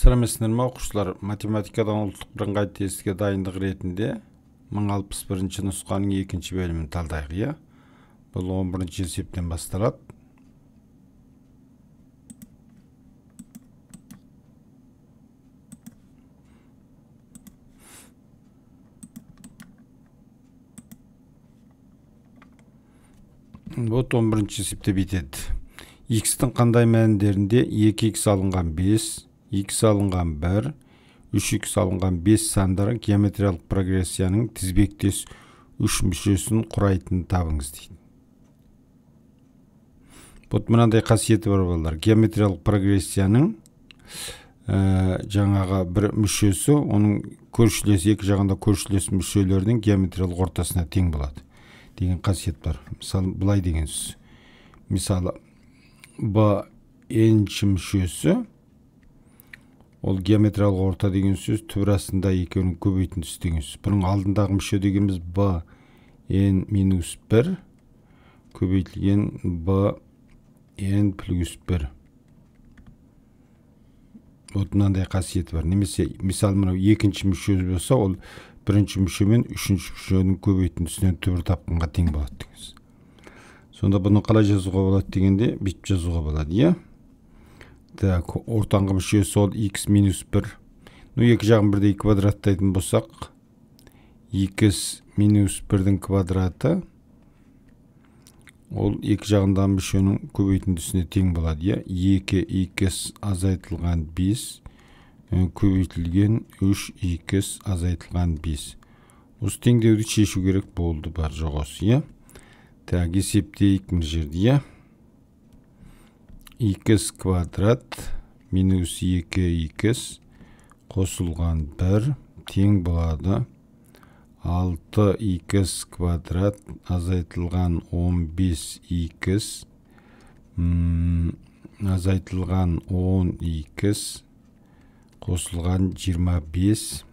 Сәлеметсіздер ме, оқушылар? Математикадан ұлттық бірыңғай тестке дайындық ретінде 1061 нұсқаның екінші бөлімін талдайық, иә? Бұл 11 есептен басталады. Вот 11 есепте бүйтеді. X-тің қандай мәндерінде 2x алынған 5, x алынған 1, 3x алынған 5 сандары геометриялық прогрессияның тізбектес үш мүшесін құрайтынын табыңыз дейді. Вот мынандай қасиеті бар балалар. Геометриялық прогрессияның жаңағы бір мүшесі, оның көршілес, екі жағында көршілес мүшелердің геометриялық ортасына тең болады деген қасиет бар. Мысалы, былай деген сөз. Мысалы, B n-ші мүшесі, ол геометриялық орта деген сөз, түбір астында екеуінің көбейтіндісі деген сөз. Бұның алдындағы мүше дегеніміз B n минус 1 көбейтілген B n плюс 1. Вот мынандай қасиеті бар. Немесе, мысалы, мынау екінші мүше болса, ол бірінші мүше мен үшінші мүшенің көбейтіндісінен түбір тапқанға тең болады деген сөз. Сонда бұны қалай жазуға болады дегенде, бүйтіп жазуға болады, иә? Так, ортаңғы мүшесі ол x минус 1. Ну, екі жағын бірдей квадраттайтын болсақ, x минус 1-дің квадраты, ол екі жағындағы мүшенің көбейтіндісіне тең болады, иә? 2x азайтылған 5 көбейтілген 3x азайтылған 5. Осы теңдеуді шешу керек болды, бар жоқ осы, иә? Так, есептейік мына жерде, иә? X квадрат минус 2x қосылған 1 тең болады 6x квадрат азайтылған 15x азайтылған 10x қосылған 25.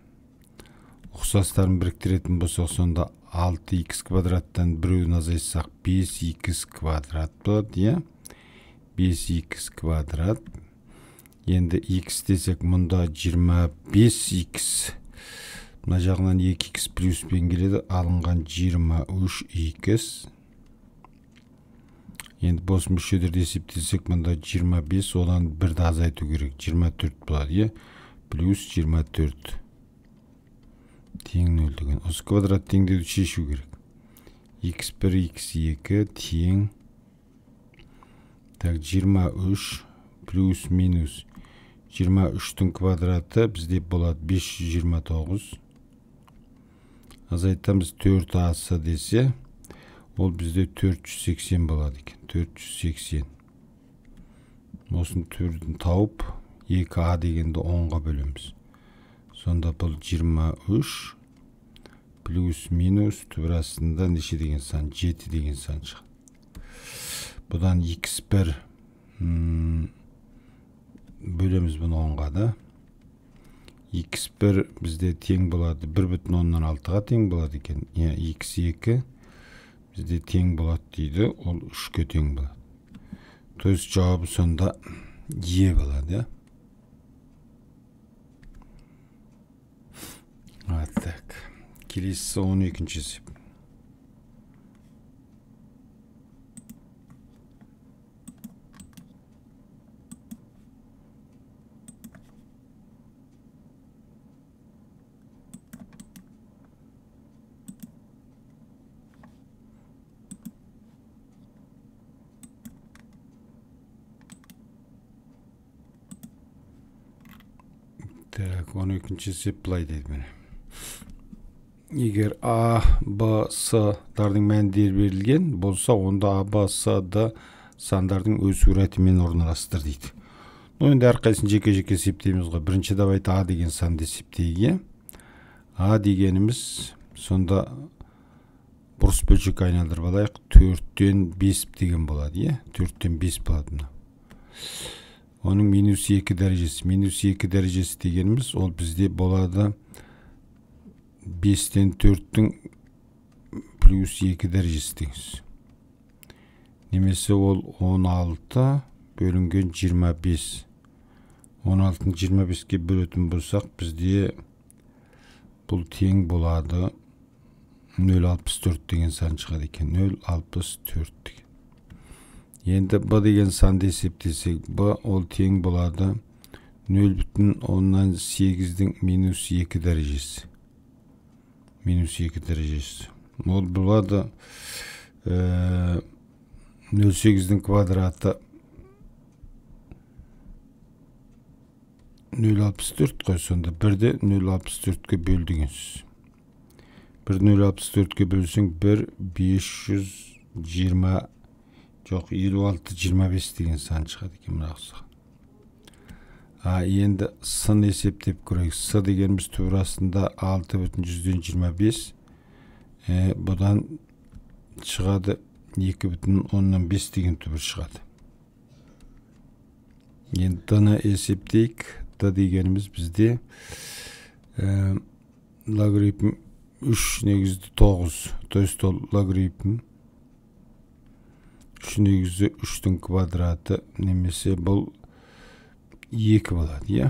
Ұқсастарын біріктіретін болсақ, сонда 6x квадраттан біреуін азайтсақ 5x квадрат болады, иә? 5x квадрат. Енді x десек, мұнда 25x. Мына жағынан 2x плюспен келеді, алынған 23x. Енді бос мүшелерді есептесек, мұнда 25, одан 1-ді азайту керек, 24 болады, иә? Плюс 24 тең 0 деген. Осы квадрат теңдеуді шешу керек. x1, x2 тең. Так, 23 плюс минус 23-тің квадраты бізде болады 529. Азайтамыз 4 асы десе, ол бізде 480 болады екен. 480. Осының төртін тауып, 2а дегенді 10-ға бөлеміз. Сонда бұл 23 плюс минус түбір астында неше деген сан? 7 деген сан шығады. Бұдан x1 бөлеміз бұны 10-ға да. x1 бізде тең болады 1,6-ға тең болады екен. Иә, x2 бізде тең болады дейді, ол 3-ке тең болады. То есть жауабы сонда Е болады, иә? Так, келесі 12-ші есеп. Так, 12-ші есеп былай дейді міне. Егер А, Б, С дардың мәндері берілген болса, онда А, Б, С, Д сандардың өз суретімен орналастыр дейді. Ну, енді әрқайсысын жеке-жеке есептейміз ғой. Бірінші давайте А деген санды есептейік, иә? А дегеніміз сонда бұрыс бөлшекке айналдырып алайық. 4-тен 5 деген болады, иә? 4-тен 5 болады мына. Оның минус 2 дәрежесі. Минус 2 дәрежесі дегеніміз ол бізде болады 5-тен 4-тің плюс 2 дәрежесі деген сөз. Немесе ол 16 бөлінген 25. 16-ны 25-ке бөлетін болсақ, бізде бұл тең болады 0,64 деген сан шығады екен. 0,64 деген. Енді Б деген санды есептесек, Б ол тең болады 0,8-дің минус 2 дәрежесі. Минус 2 дәрежесі. Ол болады 0,8-дің квадраты 0,64 қой, сонда 1-ді 0,64-ке бөл деген сөз. 1,064-ке бөлсең 1,520, жоқ, 56,25 деген сан шығады екен мына ұқсаған. Енді С-ны есептеп көрейік. С дегеніміз турасында 6,25, бұдан шығады 2,5 деген түбір шығады. Енді Д-ны есептейік. Д дегеніміз бізде логарифм 3 негізді 9, то есть ол логарифм 3 негізді 3-тің квадраты немесе бұл 2 болады, иә?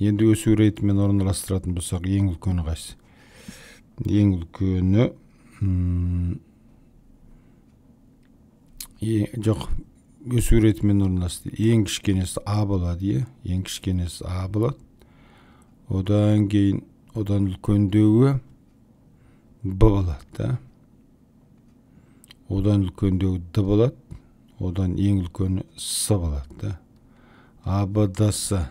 Енді өсу ретімен орналастыратын болсақ, ең үлкені қайсы? Ең үлкені жоқ, өсу ретімен орналасты. Ең кішкенесі А болады, иә? Ең кішкенесі А болады. Одан кейін одан үлкендеуі Б болады, да? Одан үлкендеуі Д болады. Одан ең үлкені С болады, да? А, Б, Д, С.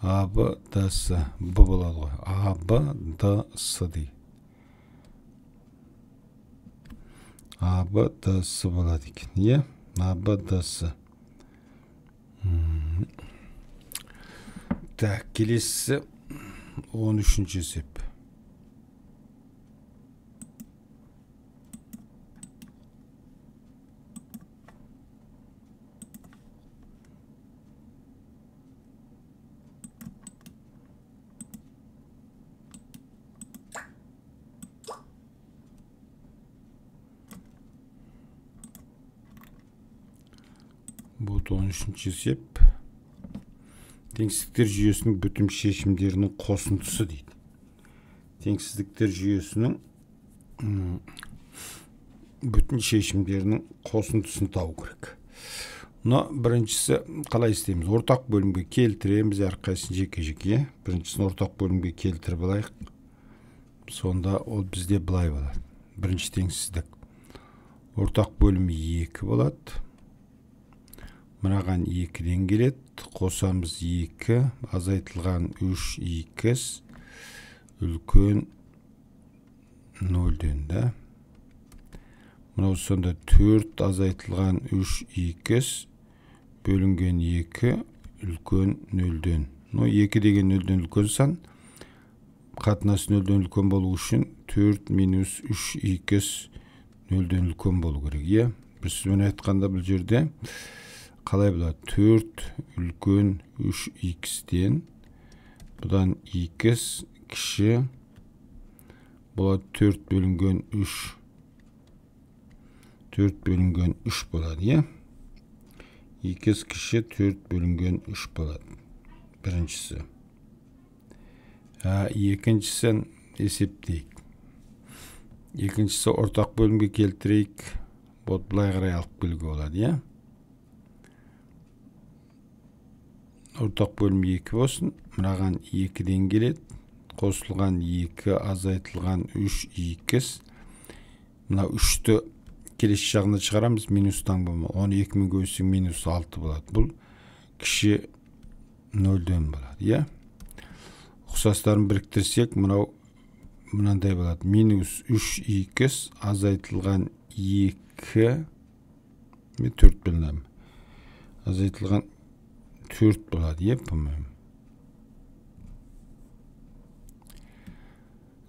А, Б, Д, С. Б болады ғой. А, Б, Д, С деген. А, Б, Д, С болады екен, иә? А, Б, Д, С. Так, келесі 13-ші есеп. Бұл 13-ші есеп. Теңсіздіктер жүйесінің бүтін шешімдерінің қосындысы дейді. Теңсіздіктер жүйесінің бүтін шешімдерінің қосындысын табу керек. Мына біріншісі қалай істейміз? Ортақ бөлімге келтіреміз әрқайсысын жеке-жеке. Біріншісін ортақ бөлімге келтіріп алайық. Сонда ол бізде былай болады. Бірінші теңсіздік. Ортақ бөлімі 2 болады. Мынаған 2-ден келеді. Қосамыз 2, азайтылған 3 х үлкен 0-ден, да? Мынау сонда 4 азайтылған 3 х бөлінген 2 үлкен 0-ден. Ну, 2 деген 0-ден үлкен сан. Қатынасы 0-ден үлкен болу үшін 4 минус 3 х 0-ден үлкен болу керек, иә? Бір сөзбен айтқанда бұл жерде қалай болады? 4 үлкен 3 х-тен, бұдан х кіші болады 4 бөлінген 3. 4 бөлінген 3 болады, иә? Х кіші 4 бөлінген 3 болады. Біріншісі. Екіншісін есептейік. Екіншісі ортақ бөлімге келтірейік. Вот былай қарай алып келуге болады, иә? Ортақ бөлім 2 болсын. Мынаған 2-ден келеді. Қосылған 2 азайтылған 3 х. Мына 3-ті келесі жағына шығарамыз, минустан болма. Оны 2-мен көбейтсең минус 6 болады. Бұл кіші 0-ден болады, иә? Ұқсастарын біріктірсек, мынау мынандай болады. Минус 3 х азайтылған 2, 4 бөлінемін. Азайтылған 4 болады, иә, по-моему.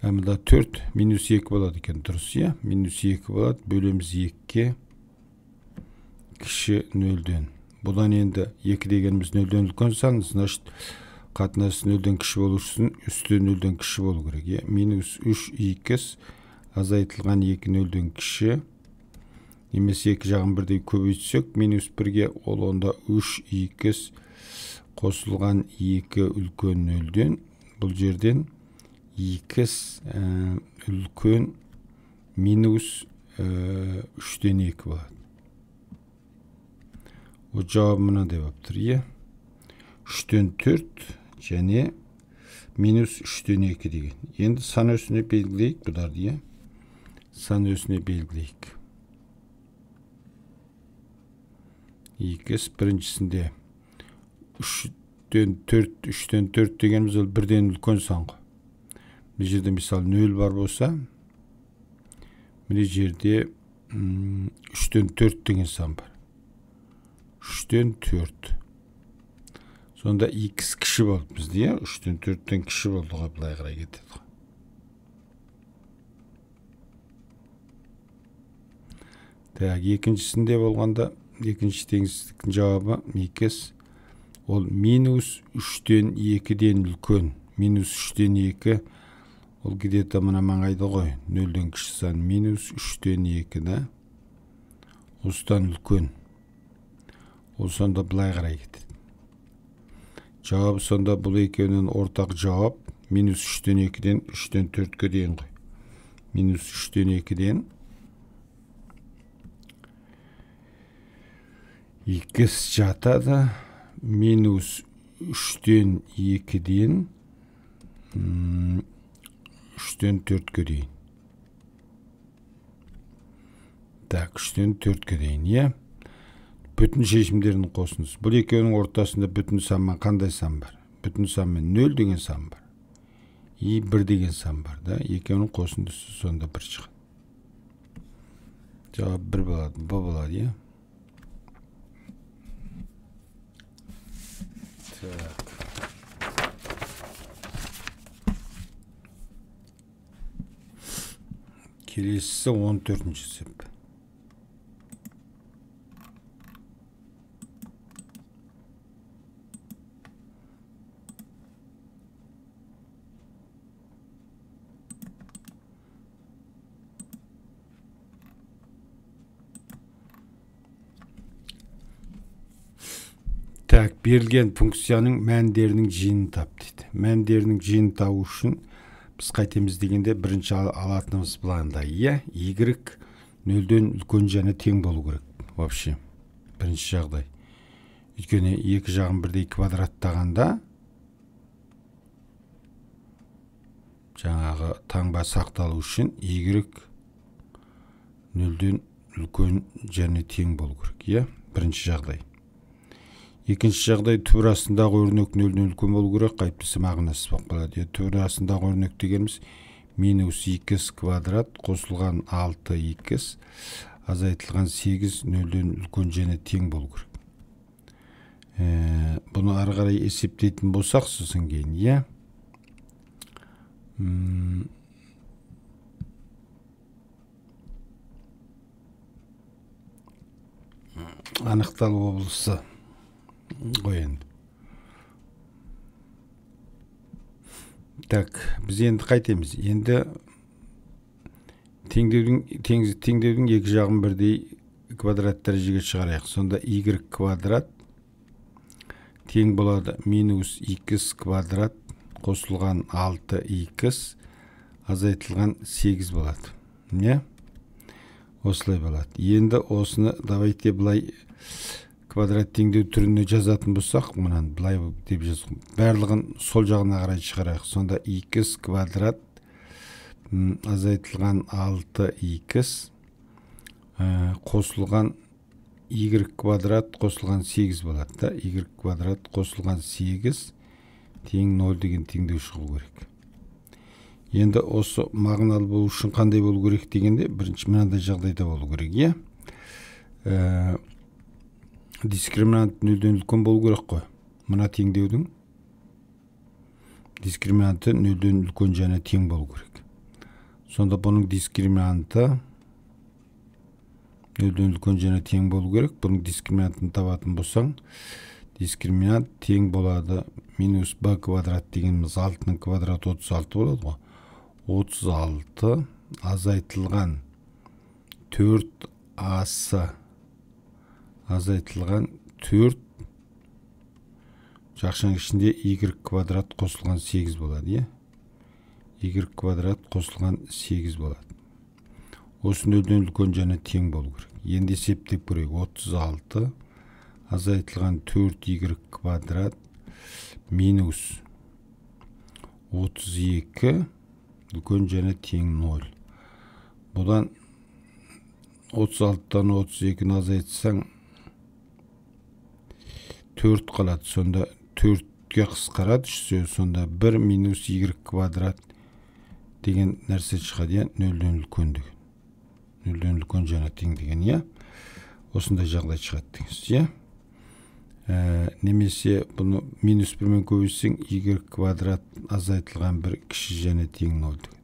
Мында 4 минус 2 болады екен, дұрыс, иә? Минус 2 болады, бөлеміз 2-ке кіші 0-ден. Бұдан енді 2 дегеніміз 0-ден үлкен сан, значит, қатынасы 0-ден кіші болу үшін үсті 0-ден кіші болу керек, иә? Минус 3 х азайтылған 2 0-ден кіші, немесе екі жағын бірдей көбейтсек, минус 1-ге ол онда 3 х қосылған 2 үлкен 0-ден, бұл жерден x үлкен минус 3-тен 2 болады. О жауабы мынандай болып тұр, иә? 3-тен 4 және минус 3-тен 2 деген. Енді сан өсіне белгілейік бұларды, иә? Сан өсіне белгілейік. X біріншісінде 3-тен 4, 3-тен 4 дегеніміз ол бірден үлкен сан ғой. Мына жерде мысалы 0 бар болса, мына жерде 3-тен 4 деген сан бар. 3-тен 4. Сонда x кіші болды бізде, иә? 3-тен 4-тен кіші болды ғой, былай қарай кетеді ғой. Так, екіншісінде болғанда, екінші теңсіздіктің жауабы x ол минус 3-тен 2-ден үлкен. Минус 3-тен 2 ол где-то мына маңайда ғой, 0-ден кіші сан минус 3-тен 2 да. Осыдан үлкен. Ол сонда былай қарай кетеді. Жауабы сонда бұл екеуінің ортақ жауап минус 3-тен 2-ден 3-тен 4-ке дейін ғой. Минус 3-тен 2-ден x жатады, минус 3-тен 2-ден 3-тен 4-ке дейін. Так, 3-тен 4-ке дейін, иә? Бүтін шешімдерінің қосындысы. Бұл екеуінің ортасында бүтін санмен қандай сан бар? Бүтін санмен 0 деген сан бар. И 1 деген сан бар, да? Екеуінің қосындысы сонда 1 шығады. Жауап 1 болады, Б болады, иә? Так. Келесісі 14-ші есеп. Так, берілген функцияның мәндерінің жиынын тап дейді. Мәндерінің жиынын табу үшін біз қайтеміз дегенде бірінші алатынымыз быландай, иә? Y 0-ден үлкен және тең болу керек вообще. Бірінші жағдай. Өйткені екі жағын бірдей квадраттағанда жаңағы таңба сақталу үшін y 0-ден үлкен және тең болу керек, иә? Бірінші жағдай. Екінші жағдай, түбір астындағы өрнек 0-ден үлкен болу керек, қайтпесе мағынасыз болып қалады. Түбір астындағы өрнек дегеніміз минус 2 квадрат қосылған 6x азайтылған 8 0-ден үлкен және тең болу керек. Бұны ары қарай есептейтін болсақ, сосын кейін, иә? Анықталу облысы ғой енді. Так, біз енді қайтеміз? Енді теңдеудің екі жағын бірдей квадрат дәрежеге шығарайық. Сонда y квадрат тең болады минус x квадрат қосылған 6x азайтылған 8 болады. Не? Осылай болады. Енді осыны давайте былай квадрат теңдеу түріне жазатын болсақ, мынаны былай деп жазып, барлығын сол жағына қарай шығарайық. Сонда x квадрат азайтылған 6x қосылған y квадрат қосылған 8 болады да. Y квадрат қосылған 8 тең 0 деген теңдеу шығу керек. Енді осы мағыналы болу үшін қандай болу керек дегенде, бірінші мынандай жағдайда болу керек, иә? Дискриминант 0-ден үлкен болу керек қой. Мына теңдеудің дискриминанты 0-ден үлкен және тең болу керек. Сонда бұның дискриминанты 0-ден үлкен және тең болу керек. Бұның дискриминантын табатын болсаң, дискриминант тең болады минус b квадрат дегеніміз 6-ның квадраты 36 болады ғой. 36 азайтылған 4ac азайтылған 4 Жақшаның ішінде y квадрат қосылған 8 болады, иә? Y квадрат қосылған 8 болады. Осы нөлден үлкен және тең болу керек. Енді есептеп көрейік. 36 азайтылған 4y квадрат минус 32 үлкен және тең 0. Бұдан 36-тан 32-ні азайтсаң 4 қалады. Сонда 4-ке қысқарады. Сонда 1 минус y квадрат деген нәрсе шығады, иә? Нөлден үлкен деген. Нөлден үлкен және тең деген, иә? Осындай жағдай шығады деген, иә? Немесе бұны минус 1-мен көбейтсең y квадрат азайтылған 1 кіші және тең 0 деген.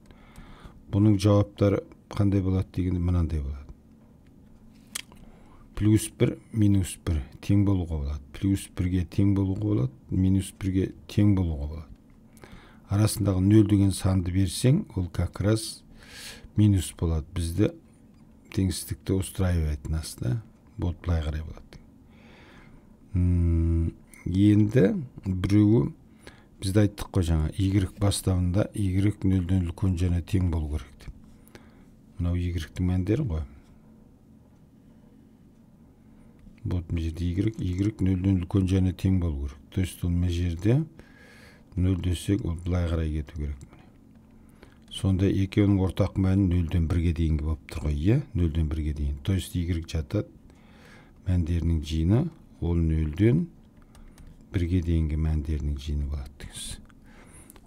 Бұның жауаптары қандай болады дегенде мынандай болады. Плюс 1 минус 1 тең болуға болады. Плюс 1-ге тең болуға болады, минус 1-ге тең болуға болады. Арасындағы 0 деген санды берсең, ол как раз минус болады. Бізді теңсіздікті устраивает нас, да? Бұл былай қарай болады. Енді біреуі бізді айттық қой жаңа, y бастауында y нөлден үлкен және тең болу керек деп. Мынау y-тің мәндері ғой. Вот мына жерде y, y нөлден үлкен және тең болу керек. То есть ол мына жерде 0 десек, ол былай қарай кету керек. Сонда екеуінің ортақ мәні 0-ден 1-ге дейінгі болып тұр ғой, иә? 0-ден 1-ге дейін. То есть y жатады мәндерінің жиыны, ол 0-ден 1-ге дейінгі мәндерінің жиыны болады деген.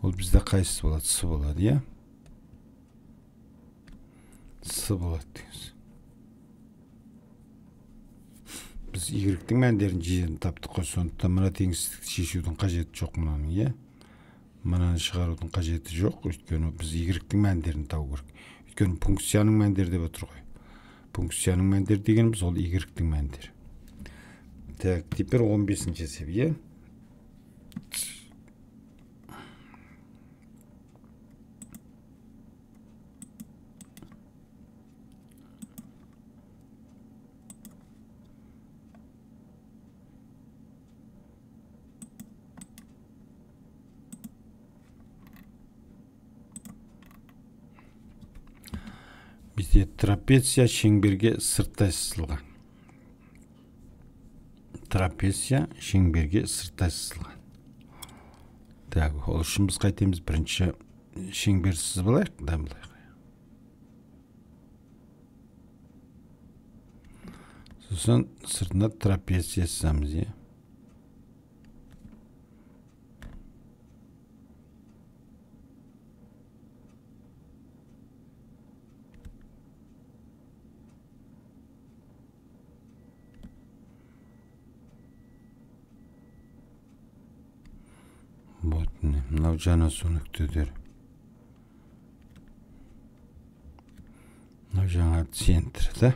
Ол бізде қайсысы болады? С болады, иә? С болады деген. Біз y-тің мәндерін жиынын таптық қой, сондықтан мына теңсіздікті шешудің қажеті жоқ мынаның, иә? Мынаны шығарудың қажеті жоқ, өйткені біз y-тің мәндерін табу керек. Өйткені функцияның мәндері деп отыр ғой. Функцияның мәндері дегеніміз ол y-тің мәндері. Так, теперь 15-ші есеп, иә? Бізде трапеция шеңберге сырттай сызылған. Трапеция шеңберге сырттай сызылған. Так, ол үшін біз қайтеміз? Бірінші шеңбер сызып алайық, да, былай. Сосын сыртына трапеция сызамыз, иә. Вот, мынау жанасу нүктелері. Мынау жаңа центр, да?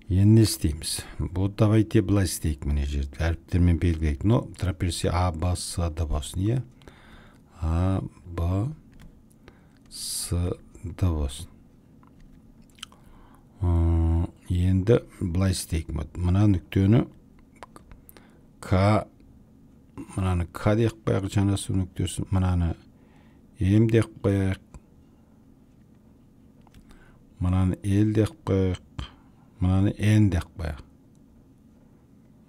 Енді не істейміз? Вот давайте былай істейік, міне жерде әріптермен белгілейік. Но трапеция А, Б, С, Д болсын, иә? А, Б, С, Д болсын. Енді былай істейік. Мына нүктені К, мынаны К деп қояйық, жанасу нүктесі, мынаны М деп қояйық, мынаны Л деп қояйық, мынаны Н деп қояйық.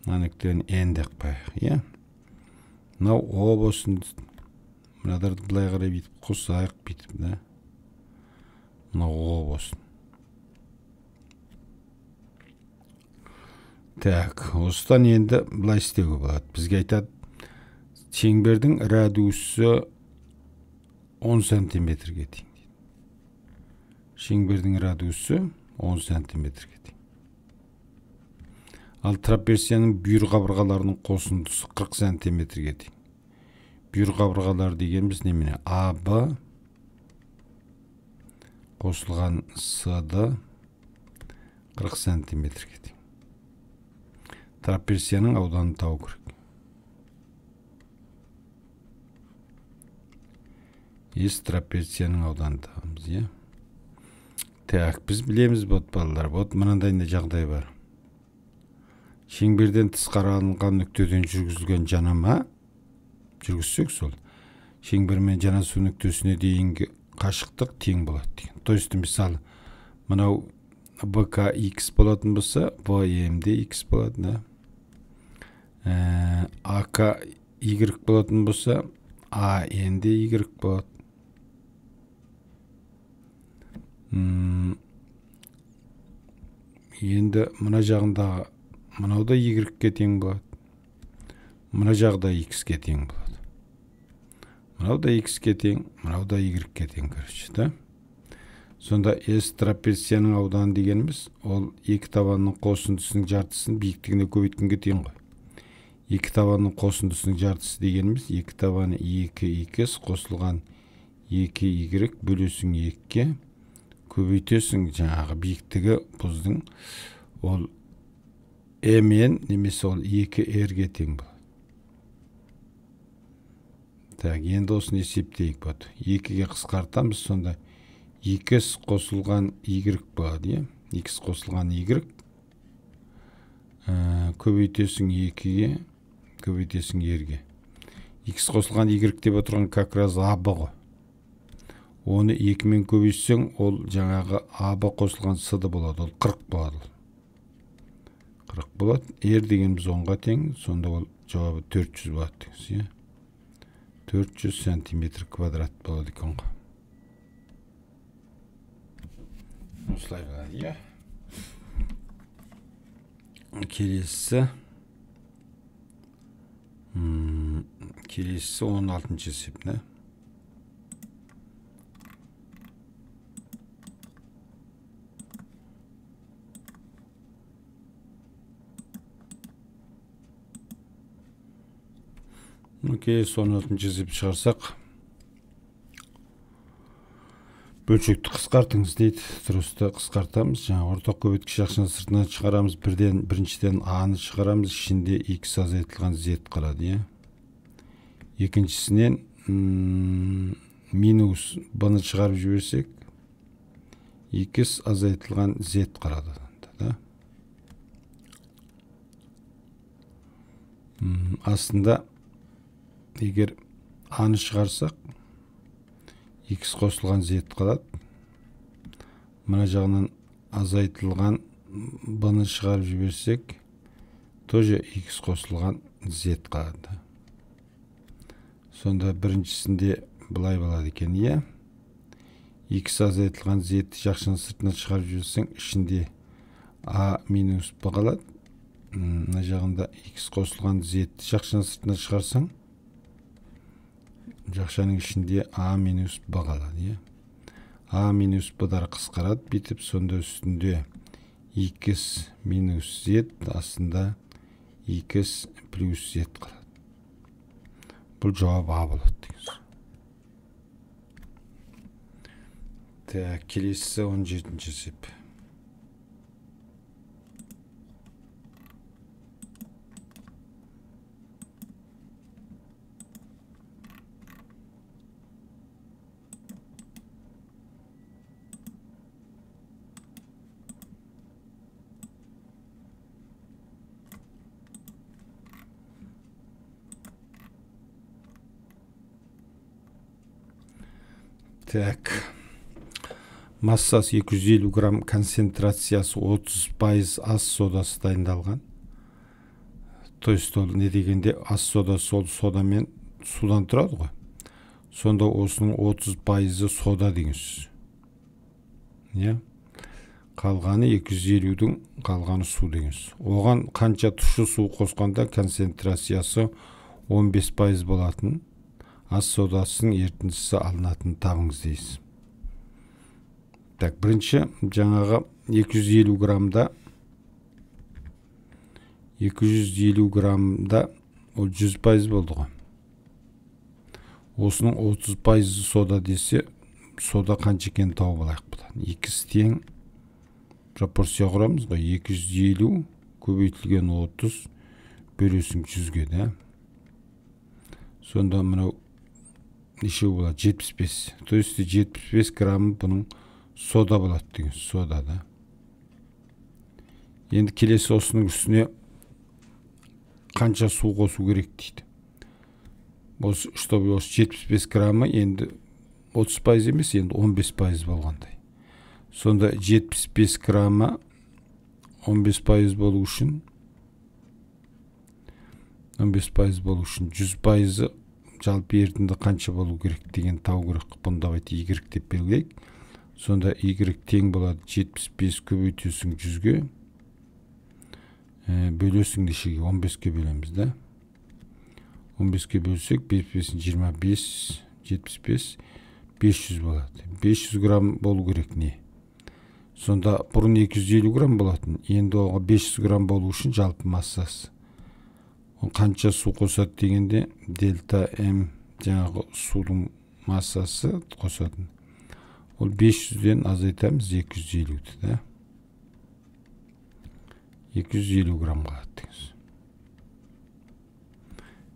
Мына нүктені Н деп қояйық, иә? Мынау О болсын. Мыналарды былай қарай бүйтіп қосайық, бүйтіп, да? Мынау О болсын. Так, осыдан енді былай істеуге болады. Бізге айтады, шеңбердің радиусы 10 сантиметрге тең дейді. Шеңбердің радиусы 10 сантиметрге тең. Ал трапецияның бүйір қабырғаларының қосындысы 40 сантиметрге тең. Бүйір қабырғалар дегеніміз немене? АБ қосылған СД 40 сантиметрге тең. Трапецияның ауданын табу керек. Ес трапецияның ауданын табамыз, иә? Так, біз білеміз, вот балалар, вот мынандай жағдай бар. Шеңберден тысқары алынған нүктеден жүргізілген жанама, жүргізсек сол шеңбермен жанасу нүктесіне дейінгі қашықтық тең болады деген. То есть мысалы мынау БК X болатын болса, ВМ де X болады, да? АК Y болатын болса, АН де Y болады. Енді мына жағындағы мынау да Y-ге тең болады. Мына жағы да X-ге тең болады. Мынау да X-ге тең, мынау да Y-ге тең, короче, да? Сонда S трапецияның ауданы дегеніміз, ол екі табанның қосындысының жартысын биіктігіне көбейткенге тең ғой. Екі табанның қосындысының жартысы дегеніміз, екі табаны 2x қосылған 2y бөлесің 2-ге көбейтесің жаңағы биіктігі бұздың, ол mn немесе ол 2r-ге тең болады. Так, енді осыны есептейік. Вот 2-ге қысқартамыз, сонда 2x қосылған y болады, иә? X қосылған y көбейтесің 2-ге, көбейтесің r-ге. X қосылған y деп отырған как раз АБ ғой. Оны 2-мен көбейтсең, ол жаңағы АБ қосылған СД болады, ол 40 болады. 40 болады. R дегеніміз 10-ға тең, сонда ол жауабы 400 болады деңіз, иә? 400 сантиметр квадрат болады екен ғой. Осылай болады, иә? Келесі 16-шы есеп, да? Келесі 16-шы есеп шығарсақ, бөлшекті қысқартыңыз дейді. Дұрысты қысқартамыз. Жаңа ортақ көбейткіш жақшаны сыртынан шығарамыз. Біріншіден А-ны шығарамыз, ішінде X азайтылған Z қалады, иә? Екіншісінен минус B-ны шығарып жіберсек, X азайтылған Z қалады, да? Астында егер А-ны шығарсақ, X қосылған Z қалады. Мына жағынан азайтылған B-ны шығарып жіберсек, тоже X қосылған Z қалады. Сонда біріншісінде былай болады екен, иә? X азайтылған Z-ті жақшаның сыртына шығарып жіберсең, ішінде А минус B қалады. Мына жағында X қосылған Z-ті жақшаның сыртына шығарсаң, жақшаның ішінде А минус Б қалады, иә? А минус Б-дар қысқарады, бүйтіп, сонда үстінде X минус Z, астында X плюс Z қалады. Бұл жауап А болады деген сөз. Так, келесі 17-ші есеп. Так, массасы 250 грамм, концентрациясы 30% ас содасы дайындалған. То есть ол не дегенде, ас содасы ол сода мен судан тұрады ғой. Сонда осының 30% сода деген сөз. Иә? Қалғаны 250-дің қалғаны су деген сөз. Оған қанша тұщы су қосқанда концентрациясы 15% болатын ас содасының ерітіндісі алынатын табыңыз дейсіз. Так, бірінші жаңағы 250 граммда 250 граммда ол 100% болды ғой. Осының 30% сода десе, сода қанша екенін тауып алайық бұдан. 2 тең пропорция құрамыз ғой. 250 көбейтілген 30 бөлесің 100-ге, да? Сонда мынау неше болады? 75. То есть 75 грамм бұның сода болады деген, сода, да. Енді келесі осының үстіне Қанша су қосу керек дейді. Осы, чтобы осы 75 граммы енді 30% емес, енді 15% болғандай. Сонда 75 граммы 15% болу үшін 15% болу үшін 100% жалпы ерітінді қанша болу керек деген табу керек. Бұны давайте y деп белгілейік. Сонда y тең болады 75 көбейтесің 100-ге, бөлесің нешеге? 15-ке бөлеміз да. 15-ке бөлсек 5 5 25, 75, 500 болады. 500 грамм болу керек не? Сонда бұрын 250 грамм болатын, енді оға 500 грамм болу үшін жалпы массасы. Қанша су қосады дегенде дельта М жаңағы судың массасы қосатын. Ол 500-ден азайтамыз 250-ді, да? 250 грамм қалады деңіз.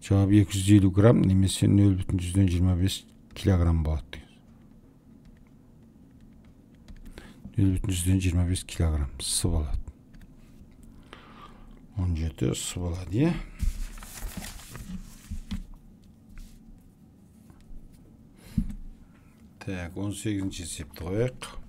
Жауап 250 грамм немесе 0,25 килограмм болады деңіз. 0,25 килограмм С болады. 17 С болады, иә? Так, 18-ші есепті қояйық.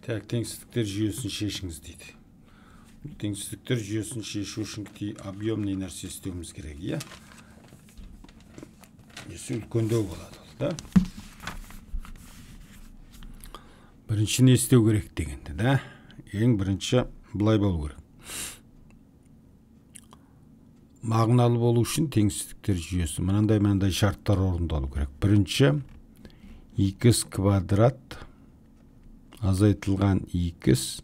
Так, теңсіздіктер жүйесін шешіңіз дейді. Теңсіздіктер жүйесін шешу үшін объемный нәрсе істеуіміз керек, иә? Несі үлкендеу болады ол, да? Бірінші не істеу керек дегенде, да? Ең бірінші былай болу керек. Мағыналы болу үшін теңсіздіктер жүйесі мынандай шарттар орындалу керек. Бірінші, x квадрат азайтылған x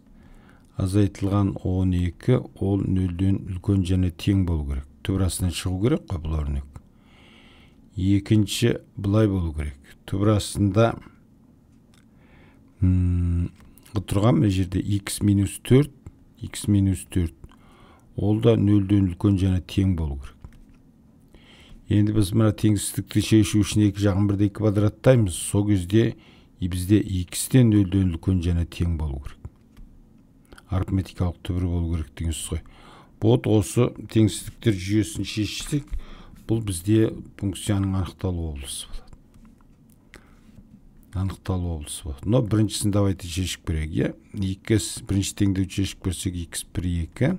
азайтылған 12 ол 0-ден үлкен және тең болу керек. Түбір астынан шығу керек қой бұл өрнек. Екінші былай болу керек. Түбір астында тұрған мына жерде x минус 4, x минус 4 ол да 0-ден үлкен және тең болу керек. Енді біз мына теңсіздікті шешу үшін екі жағын бірдей квадраттаймыз. Сол кезде бізде x-тен 0-ден үлкен және тең болу керек. Арифметикалық түбір болу керек деген сөз ғой. Вот осы теңсіздіктер жүйесін шешсек, бұл бізде функцияның анықталу облысы болады. Анықталу облысы болады. Но біріншісін давайте шешіп көрейік, иә? X бірінші теңдеуді шешіп көрсек, x 1 2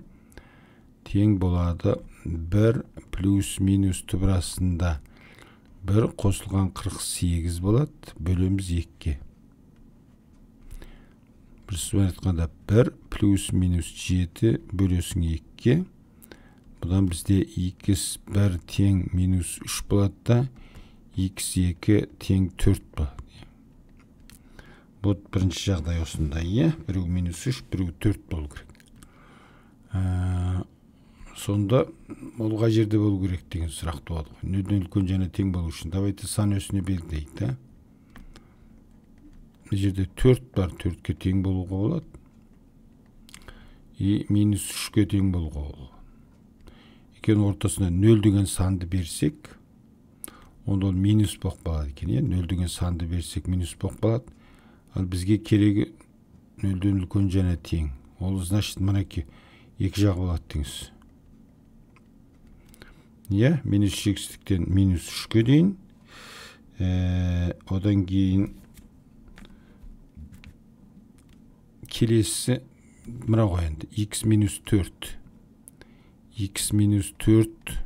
тең болады 1 плюс минус түбір астында 1 қосылған 48 болады, бөлеміз 2-ге. Бір сөзбен айтқанда 1 плюс минус 7 бөлесің 2-ге. Бұдан бізде x 1 тең минус 3 болады да, x 2 тең 4 болады. Бұл бірінші жағдай осындай, иә? Біреу минус 3, біреу 4 болу керек. Сонда ол қай жерде болу керек деген сұрақ туады ғой. 0-ден үлкен және тең болу үшін давайте сан өсіне белгілейік, да? Мына жерде 4 бар, 4-ке тең болуға болады. И минус 3-ке тең болуға болады. Екеуінің ортасына 0 деген санды берсек, онда ол минус болып қалады екен, иә? 0 деген санды берсек минус болып қалады. Ал бізге керегі 0-ден үлкен және тең. Ол значит мінекей екі жағы болады деген сөз. Иә, минус шексіздіктен минус 3-ке дейін. Одан кейін келесі мынау ғой енді x минус 4. X минус 4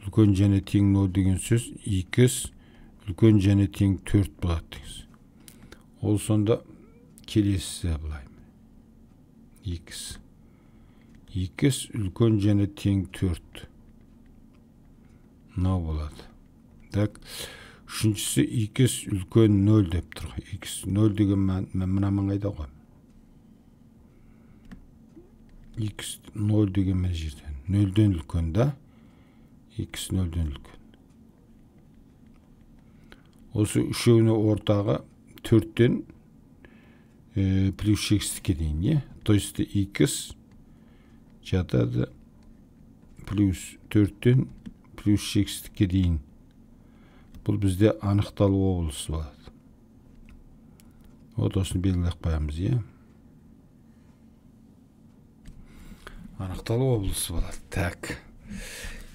үлкен және тең 0 деген сөз x үлкен және тең 4 болады деген сөз. Ол сонда келесі былай. X. X үлкен және тең 4. Мынау болады. Так, үшіншісі x үлкен 0 деп тұр. X 0 деген мына маңайда ғой. X 0 деген мына жерде. 0-ден үлкен да. X 0-ден үлкен. Осы үшеуіне ортағы 4-тен плюс шексіздікке дейін, иә? То есть x жатады плюс 4-тен плюс шексіздікке дейін. Бұл бізде анықталу облысы болады. Вот осыны белгілеп қоямыз, иә? Анықталу облысы болады. Так.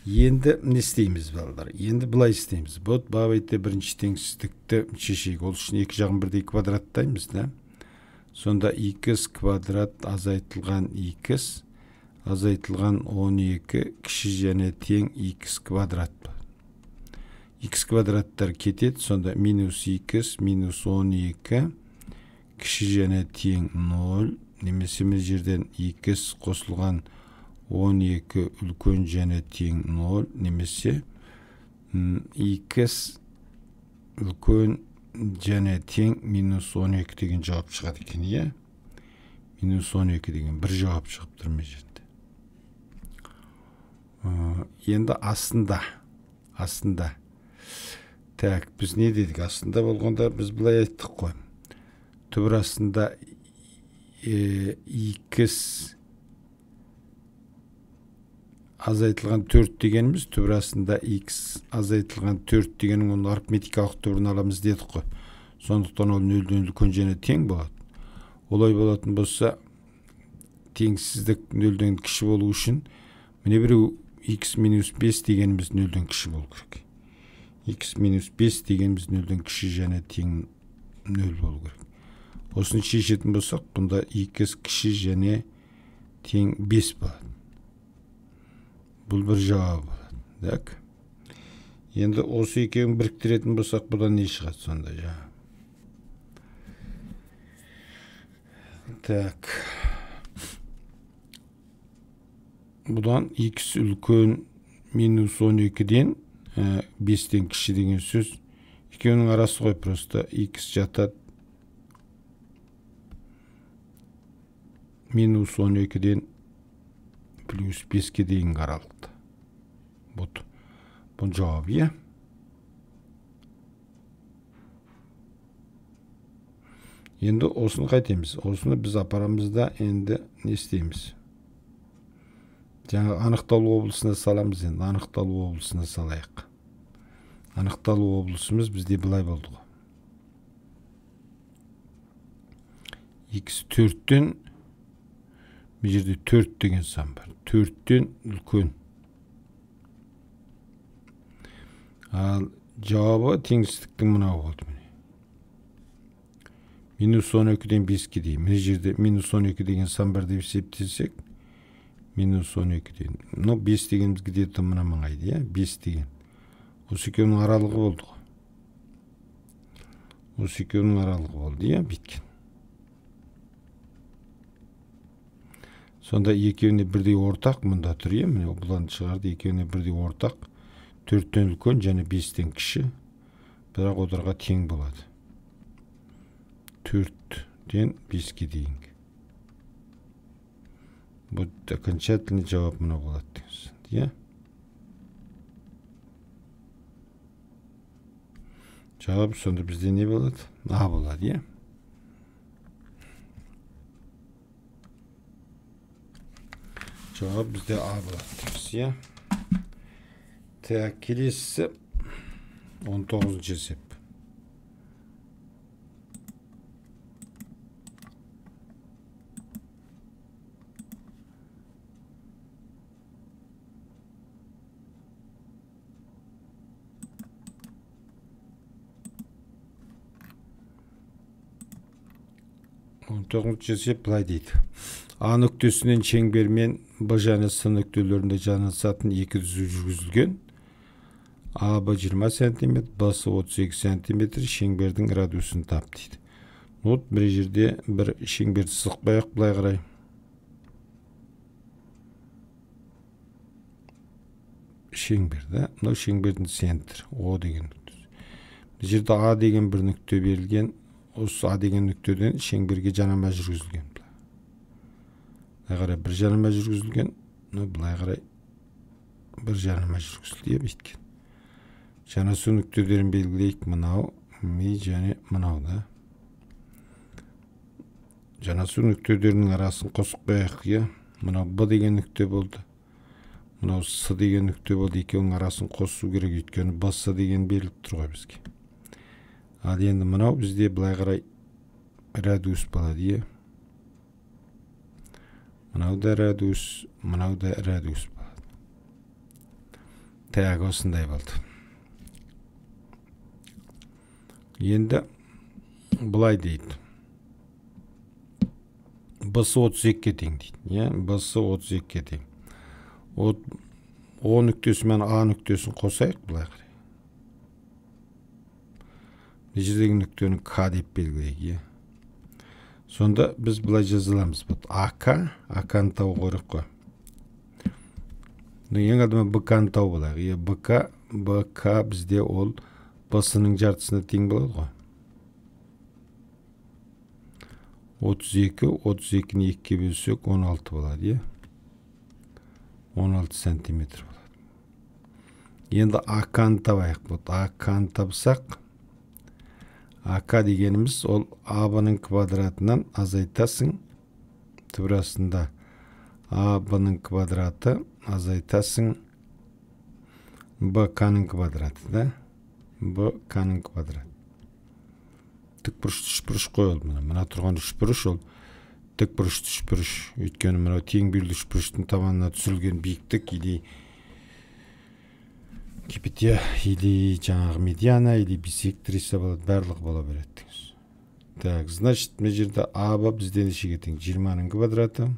Енді не істейміз, балалар? Енді былай істейміз. Вот бабайтте бірінші теңсіздікті шешейік. Ол үшін екі жағын бірдей квадраттаймыз, да? Сонда x квадрат азайтылған x азайтылған 12 кіші және тең x квадрат. X квадраттар кетеді, сонда минус x минус 12 кіші және тең 0, немесе мына жерден x қосылған 12 үлкен және тең 0, немесе x үлкен және тең минус 12 деген жауап шығады екен, иә? Минус 12 деген бір жауап шығып тұр мына жерде. Енді астында. Так, біз не дедік? Астында болғанда біз былай айттық қой. Түбір астында x азайтылған 4 дегеніміз, түбір астында x азайтылған 4 дегенің оның арифметикалық түбірін аламыз дедік қой. Сондықтан ол 0-ден үлкен және тең болады. Олай болатын болса, теңсіздік 0-ден кіші болу үшін міне біреу x минус 5 дегеніміз 0-ден кіші болу керек. X минус 5 дегеніміз 0-ден кіші және тең 0 болу керек. Осыны шешетін болсақ, бұнда x кіші және тең 5 болады. Бұл бір жауабы болады. Так. Енді осы екеуін біріктіретін болсақ, бұдан не шығады сонда жаңа? Так. Бұдан x үлкен минус 12-ден 5-тен кіші деген сөз. Екеуінің арасы ғой, просто x жатады минус 12-ден плюс 5-ке дейінгі аралықта. Вот. Бұның жауабы, иә? Енді осыны қайтеміз? Осыны біз апарамыз да, енді не істейміз? Жаңа анықталу облысына саламыз енді. Анықталу облысына салайық. Анықталу облысымыз бізде былай болды ғой. X 4-тен, бұл жерде 4 деген сан бар. 4-тен үлкен. Ал жауабы теңсіздіктің мынау болды міне. Минус 12-ден 5-ке дейін. Мына жерде минус 12 деген сан бар деп есептесек, минус 12-ден. Но 5 дегеніміз где-то мына маңайды, иә? 5 деген. Осы екеуінің аралығы болды ғой. Осы екеуінің аралығы болды, иә, біткен. Сонда екеуіне бірдей ортақ мұнда тұр, иә? Міне бұларды шығарды, екеуіне бірдей ортақ. 4-тен үлкен және 5-тен кіші, бірақ оларға тең болады. 4-тен 5-ке дейін. Бұл окончательный жауап мына болады деген, иә? Жауап сонда бізде не болады? А болады, иә? Жауап бізде А болады дейміз, иә? Так, келесісі 19-шы есеп. Он тоғызыншы есеп былай дейді. А нүктесінен шеңбермен Б және С нүктелерінде жанасатын екі түзу жүргізілген. АБ 20 см, БС 32 см, шеңбердің радиусын тап дейді. Вот бір жерде бір шеңберді сызып қояйық былай қарай. Шеңбер, да? Мынау шеңбердің центрі, О деген нүктесі. Бұл жерде А деген бір нүкте берілген. Осы А деген нүктеден шеңберге жанама жүргізілген. Былай қарай бір жанама жүргізілген, мынау былай қарай бір жанама жүргізілді, иә, бүйткен. Жанасу нүктелерін белгілейік. Мынау, ми және мынау да. Жанасу нүктелерінің арасын қосып қояйық, иә. Мынау Б деген нүкте болды. Мынау С деген нүкте болды. Екеуінің арасын қосу керек, өйткені Б С деген беріліп тұр ғой бізге. Ал енді мынау бізде былай қарай радиус болады, иә. Мынау да радиус, мынау да радиус болады. Так, осындай болды. Енді былай дейді. БС 32-ге тең дейді. Иә, БС 32-ге тең. О нүктесі мен А нүктесін қосайық былай қарай. Мына жердегі нүктені К деп белгілейік, иә. Сонда біз былай жаза аламыз. АК, АК-ны табу керек қой. Ең алдымен БК-ны тауып алайық. Иә, БК бізде ол БС-ның жартысына тең болады ғой. 32, 32-ні 2-ге бөлсек 16 болады, иә. 16 сантиметр болады. Енді АК-ны табайық. Вот АК-ны тапсақ, АК дегеніміз ол АБ-ның квадратынан азайтасың, түбір астында АБ-ның квадраты азайтасың БК-ның квадраты, да? БК-ның квадраты. Тікбұрышты үшбұрыш қойылды мына. Мына тұрған үшбұрыш ол тікбұрышты үшбұрыш. Өйткені мынау тең бүйірлі үшбұрыштың табанына түсірілген биіктік или или жаңағы медиана, или бисектриса болады, барлығы бола береді. Так, значит, мына жерде АБ бізде нешеге тең? 20-ның квадраты.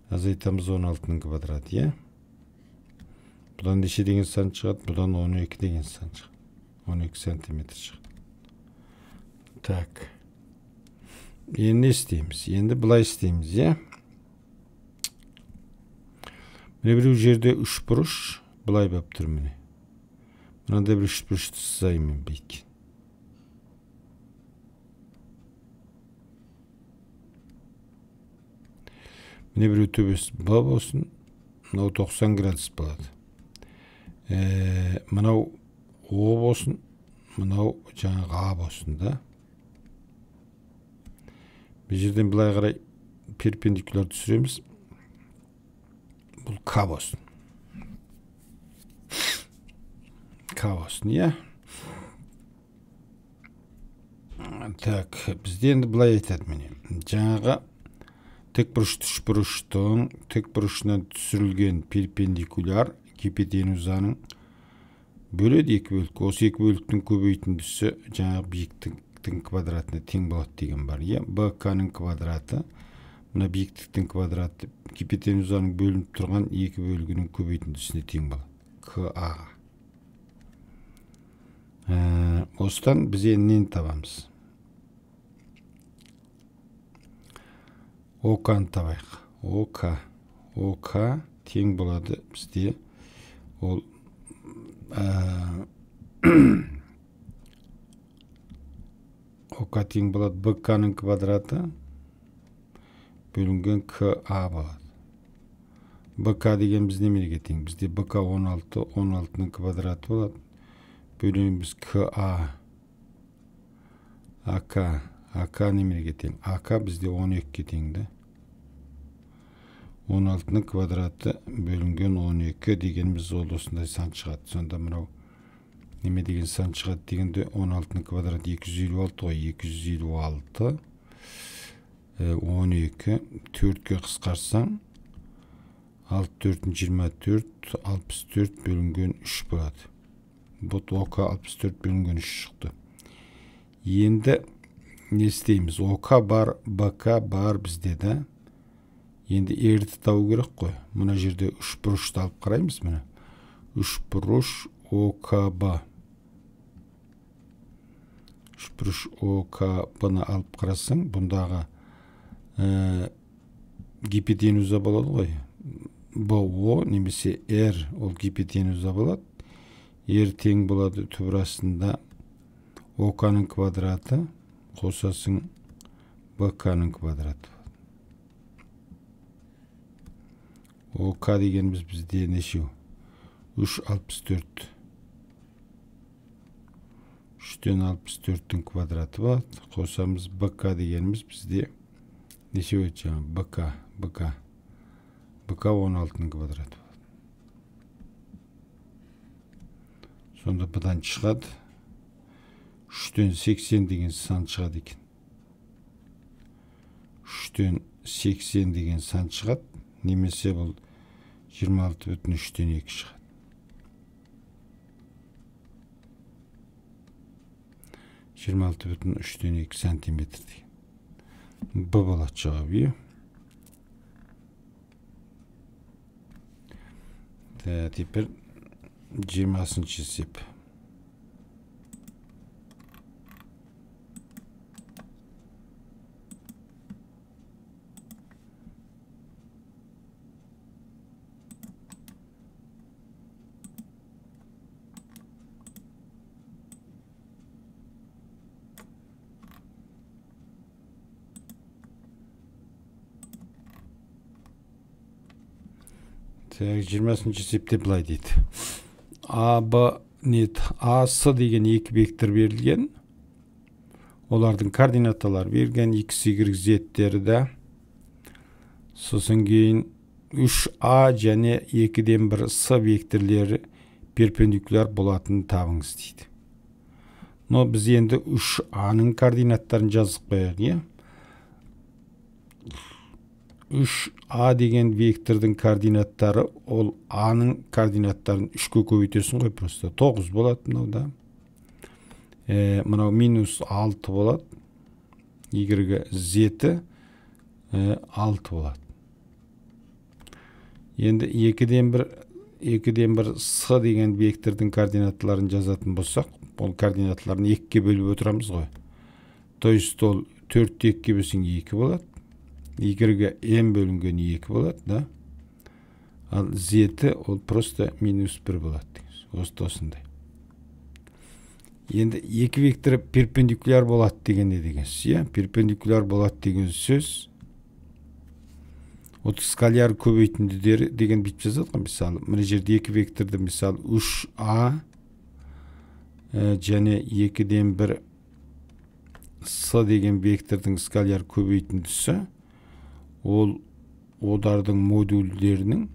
Азайтамыз 16-ның квадраты, иә? Бұдан неше деген сан шығады? Бұдан 12 деген сан шығады. 12 сантиметр шығады. Так. Енді не істейміз? Енді былай істейміз, иә? Міне біреу жерде үшбұрыш былай болып тұр міне. Мынандай бір үшбұрышты сызайын мен бүйткен. Міне біреу төбесі Б болсын, мынау 90 градус болады. Мынау О болсын, мынау жаңағы А болсын, да? Бұл жерден былай қарай перпендикуляр түсіреміз. Бұл К болсын. К болсын, иә? Так, бізде енді былай айтады міне. Жаңағы тікбұрышты үшбұрыштың тікбұрышынан түсірілген перпендикуляр гипотенузаның бөледі екі бөлікке. Осы екі бөліктің көбейтіндісі жаңағы биіктіктің квадратына тең болады деген бар, иә? БК-ның квадраты, мына биіктіктің квадраты гипотенузаның бөлініп тұрған екі бөлігінің көбейтіндісіне тең болады. КА-ға. Осыдан біз енді нені табамыз? ОК-ны табайық. ОК. ОК тең болады бізде ол ОК тең болады БК-ның квадраты бөлінген КА болады. БК деген біз немеге тең? Бізде БК 16, 16-ның квадраты болады. Бөлеміз КА. АК. АК немеге тең? АК бізде 12-ге тең, да? 16-ның квадраты бөлінген 12 дегеніміз ол осындай сан шығады. Сонда мынау неме деген сан шығады дегенде 16-ның квадраты 256 ғой. 256 12 4-ке қысқарсаң 6 4 24 64 бөлінген 3 болады. Бұл ОК 64 бөлінген 3 шықты. Енді не істейміз? ОК бар, БК бар бізде, да? Енді R-ді табу керек қой. Мына жерде үшбұрышты алып қараймыз міне. Үшбұрыш ОКБ. Үшбұрыш ОКБ-ны алып қарасаң, бұндағы гипотенуза болады ғой. БО немесе R ол гипотенуза болады. R тең болады түбір астында ОК-ның квадраты қосасың БК-ның квадраты. ОК дегеніміз бізде нешеу? 3,64. 3, 3-тен 64-тің квадраты болады. Қосамыз БК дегеніміз бізде неше өтті жаңа? БК. БК 16-ның квадраты болады. Сонда бұдан шығады. 3-тен 80 деген сан шығады екен. 3-тен 80 деген сан шығады. Немесе бұл 26,3-тен 2 шығады. 26,3-тен 2 сантиметр деген. Б болады жауабы. Теперь 20-шы есеп. Так, 20-шы есепте былай дейді. А, Б, нет, А, С деген екі вектор берілген. Олардың координаталары берілген, X, Y, Z-тері де. Сосын кейін 3А және 2-ден 1 С векторлері перпендикуляр болатынын табыңыз дейді. Но біз енді 3А-ның координаттарын жазып қояйық, иә? 3А деген вектордың координаттары, ол А-ның координаттарын 3-ке көбейтесің ғой, просто 9 болады мынау да. Мынау минус 6 болады. Y, Z-і 6 болады. Енді 2-ден 1 С деген вектордың координаттарын жазатын болсақ, ол координаттарын 2-ке бөліп отырамыз ғой. То есть ол 4-ті 2-ке бөлсең 2 болады. Y m бөлінген 2 болады, да? Ал Z ол просто минус 1 болады. Осы осындай. Енді екі вектор перпендикуляр болады деген не деген сөз, иә? Перпендикуляр болады деген сөз вот скаляр көбейтінділері деген бүйтіп жазады ғой, мысалы, мына жерде екі векторды, мысалы, 3А және 2-ден 1 С деген вектордың скаляр көбейтіндісі ол олардың модульдерінің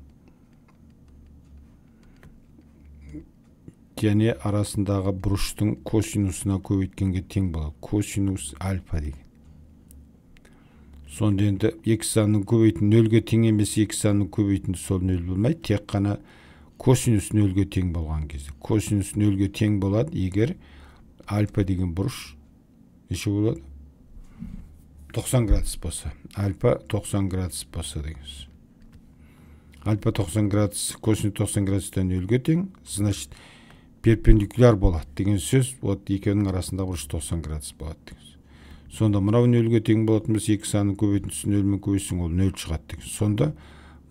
және арасындағы бұрыштың косинусына көбейткенге тең болады. Косинус альфа деген. Сонда енді екі санның көбейтін нөлге тең емес, екі санның көбейтіндісі сол нөл болмайды. Тек қана косинус нөлге тең болған кезде. Косинус нөлге тең болады, егер альфа деген бұрыш неше болады? 90 градус болса. Альфа 90 градус болса деген сөз. Альфа 90 градус, косинус 90 градустан нөлге тең, значит перпендикуляр болады деген сөз. Вот екеуінің арасында бұрыш 90 градус болады деген сөз. Сонда мынау нөлге тең болатын болса, екі санның көбейтіндісі нөлмен көбейтсең, ол нөл шығады деген. Сонда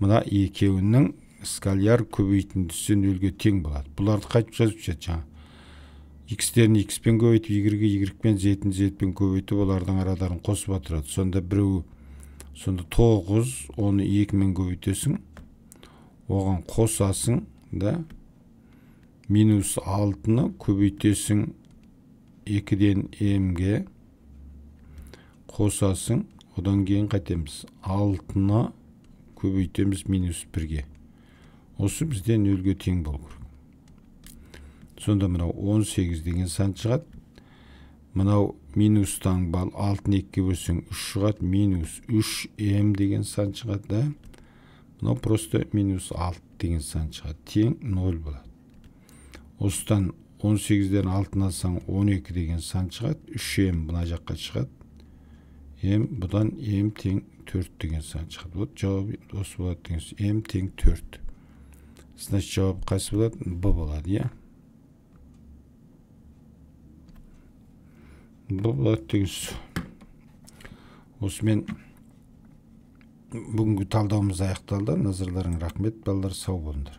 мына екеуінің скаляр көбейтіндісі нөлге тең болады. Бұларды қайтып жазып шығады жаңа. X-терін X-пен көбейтіп, Y-ге Y-пен, Z-ін Z-пен көбейтіп, олардың арадарын қосып отырады. Сонда біреуі, сонда 9, оны 2-мен көбейтесің, оған қосасың, да, минус 6-ны көбейтесің 2-ден M-ге, қосасың, одан кейін қайтеміз, 6-ны көбейтеміз минус 1-ге. Осы бізде нөлге тең болу керек. Сонда мынау 18 деген сан шығады. Мынау минустан бал 6-ны 2-ге бөлсең 3 шығады, минус 3m деген сан шығады, да? Мынау просто минус 6 деген сан шығады, тең 0 болады. Осыдан 18-ден 6-ны алсаң 12 деген сан шығады, 3m мына жаққа шығады. M бұдан m тең 4 деген сан шығады. Вот жауап осы болады деген сөз. M тең 4. Значит, жауап қайсы болады? Б болады, иә? Б болады деген сөз. Осымен бүгінгі талдауымыз аяқталды. Назарларыңа рахмет, балалар, сау болыңдар.